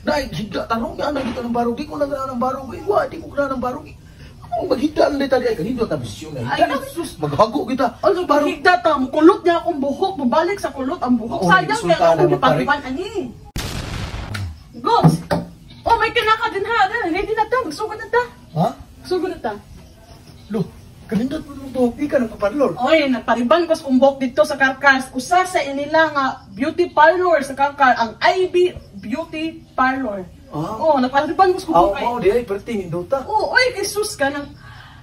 Dai higda tarong nga nang dito ng barog, di ko na ganahan ng barog. Eh, wa, di ko ganahan ng barog. Ang maghigda lang dito ay kanino ta bisyo na. Ay, sus. Maghago kita. Ano ba higda ta mo kulot niya akong buhok, mobalik sa kulot ang buhok. Oo, Sayang insulta kay ako na magpare. gipariban ani. Gods. Oh, may kinaka din ha. Ready na ta, magsugod na ta. Ha? Sugod na ta. Lo, kanindot mo nung buhok, di ka nagpaparlor. Oy, nagpariban ko sa umbok dito sa Karkar. Usa sa inila nga beauty parlor sa Karkar, ang IB Beauty Parlor. Ah. Oh, nagpariban ko sa Aw, umbok. Kay. oh, di ay perting indota. Oh, oy, kay sus ka nang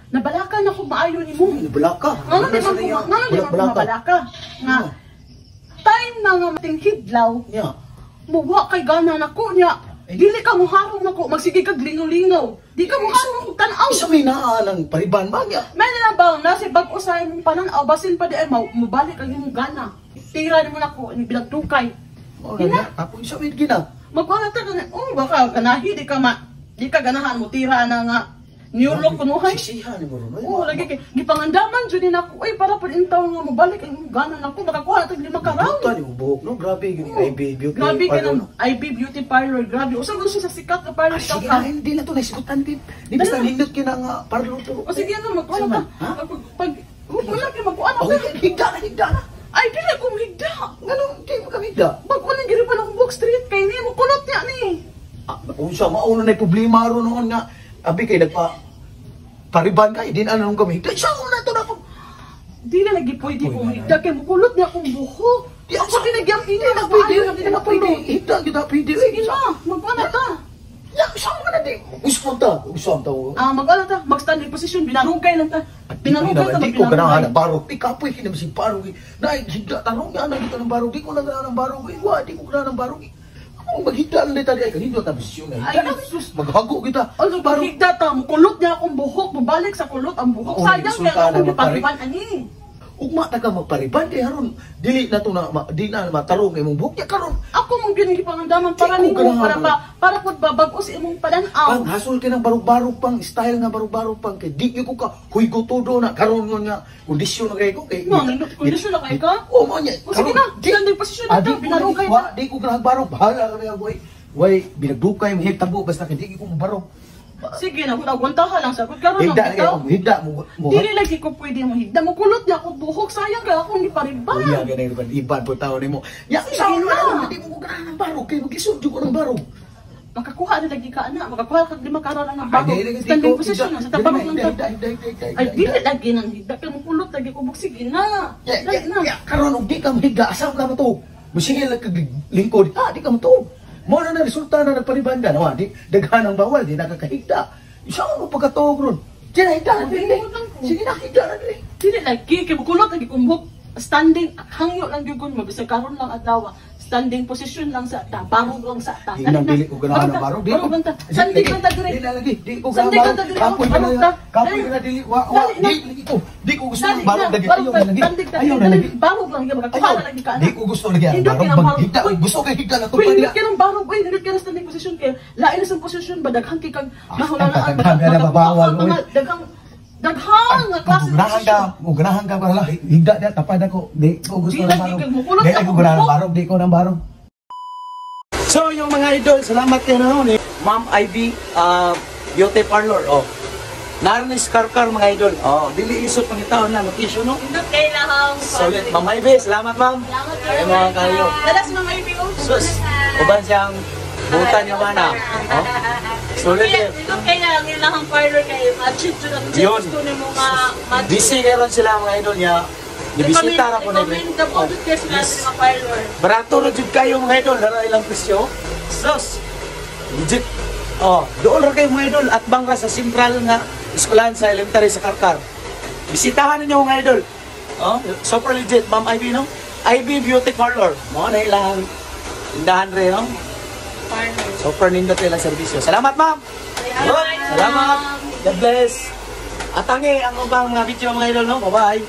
nabalakan ako maayo nimo. Balaka. Ngano di man ko, ngano di man ko mabalaka? Nga time na nga matinghidlaw, Nya. muwa kay gana nako niya. Dili ka muharong nako, magsige kag lingaw-lingaw. Di ka muharong og tan-aw. Isa may naa ng pariban man niya. May na ba nasi bag-o sa imong panan-aw basin pa di ay mobalik ang imong gana. Tira nimo nako ni binagtukay. Oh, Ina. Tapos isa may gina. Magkuha ta ka oh baka ganahi di ka ma di ka ganahan mo tira na nga new look kunuhay. Sisihan ni mo ron. Oh, lagi kay gipangandaman jud ni nako. Oy, para pud intaw nga mobalik ang imong gana nako makakuha na tag lima ka round. Buta ni mo buhok, no? Grabe yung Oh, IB Beauty Grabe ka Parlor. ng IB Beauty Parlor. Grabe. Usa gud siya sa sikat na parlor Ah, sa sige ka. na, hindi na to naisgutan, babe. Di basta Dali na. nindot kina nga parlor to. O sige na magkuha Sama, ka. ha? Pag wala kay magkuha na Oh, ka. higda na, higda na. Ay dili ko higda. Ngano, di mo kami higda. Bag-o nang giripan akong book street kay ni mo kulot niya ni. Ah, unsa mauna na problema ron noon nga. Abi kay nagpa pariban ka, di na anong kami. Higda, isa una to na ko. Di na lagi pwede Uy, kong nanay. higda kay mukulot niya akong buhok. Di Ako ginagyam Di na pwede, di na pwede. Higda, kita pwede. Sige na, magkuha na ta. Ya, isa na di. Usap ta, usap ta. Ah, magkuha na ta. Mag-standing position, binarugay lang ta. Binarugay ta, Di ko ganahan magbinarugay. ng barog. Di kapoy kinam si barog. Na higda tarong nga nang dito ng barog. Di ko na ganahan ng barog. Eh, wa, di ko ganahan ng barog. Ang maghigda lang dito ay kanino ta bisyo na. Ay, sus. Maghago kita. Ano ba higda ta, mukulot niya akong buhok, mobalik sa kulot ang buhok. Oo, Sayang kay insulta ako na magpare. gipariban ani. Ugma ta ka magpariban kay haron dili na to na ma, di na matarong imong buhok ya karon. Ako mong ginagipangandaman para Di ko nimo ganahan, para ano. pa para pud babag-o sa imong padan-aw. Pang hasol kay ng barog-barog pang style nga barog-barog pang kay di gyud ko ka huygo todo na karon ngon nga kondisyon na kay ko kay Nga, nindot kondisyon na kay ka? Oh mo niya. O, sige na, standing position na Ah, ta, di ko binarugay wa, na. di ko ganahan barog, bahala ka na way. Way binagdukay mo tabo basta kay di ko mo barog. Sige na, kung agwantahan lang sa karon Higda lang na bitaw. kayo, higda mo mo. Dili lagi ko pwede mo higda. Mukulot niya akong buhok. Sayang kay akong gipariban. Uya ganay iban iban po tao nimo. Ya Sige sa na. na di mo ko ganahan ng barog kay magisod jud ko ng barog. Makakuha na lagi ka ana. Makakuha ka lima karon ang Ay, bago. di, di, di, Standing ko- position higda, na sa tabarog higda, lang ta. higda, higda, higda, higda, Ay higda. dili lagi nang higda kay mukulot lagi ko buhok. Sige na. Ya, Dali ya, na. ya, karon og di ka mahiga, asa ka matuog? Musingil lang kag lingkod, ah, di ka matuog. Mo na na resulta na nagpariban ka, nawa, di daghan ang bawal, di nakakahigda. Isa mo pagkatuog ron. Di na higda na dili. Sige na higda na dili. Dili lagi kay mukulot lagi kong buhok. Standing hangyo lang gyud ko mabisag karon lang adlaw. Standing position lang sa ta, barog lang sa ta. Di nang dili ko ganahan ng barog. Di ko Barog lang ta. Standing lang ta dire. Di na lagi, di ko Standing ganahan. lang ta dire. Kapoy ka Barog na, ta. kapoy Dali. ka na dili. Wa, wa, Dali na. di lagi ko. Di ko gusto Dali ng barog na, lagi. barog Ayaw ta, na lagi. standing ta, Ayaw na dali, lagi. Barog lang gyud makakuha Ayaw. na lagi ka ana. Di ko gusto lagi ang Hindot barog. ka ng barog. Higda, Uy, gusto kay higda na to Uy, pa hindot ka ng barog. Uy, hindot ka ng standing position kay lain na sa position ba daghan kay kag mahulanaan daghan ka na babawal, uy. mga daghang daghang nga klase ng Ganahan ka, position. kung ganahan ka para higda dia tapad ako. Di ko gusto Di ng lagi barog. kag mukulot Di ako ako ganahan ng buhok. barog, di ko ng barog. So yung mga idol, salamat kayo na ni Ma'am Ivy Beauty Parlor. Oh. Narnis Karkar mga idol. Oh, dili isod pangitaon na location no. Hindot kay lahang. Solid. Ma'am Ivy, salamat ma'am. Salamat Kayo mga kayo. Dalas Ma'am Ivy. Oh. Sus, uban siyang butan yung mana. Oh. Solid eh. Hindot kay lang ilahang parlor kay match jud ang Yun. gusto nimo nga match. Busy karon sila mga idol niya. Gibisita ra ko na. Recommend the oh, kayo sila sa mga parlor. Barato ra jud kayo mga idol, dara ilang presyo. Sus. Legit. Oh, doon ra kayo mga idol at bangka sa central nga eskwelahan sa elementary sa Karkar. Bisitahan ninyo mga idol. Oh, super legit, Ma'am Ivy no? Ivy Beauty Parlor. Mo na ilang tindahan re no? Parlor. Super nindot ilang serbisyo. Salamat, ma'am. Salamat. Salamat. God bless. Atangi ang ubang mga video mga idol no. Bye-bye.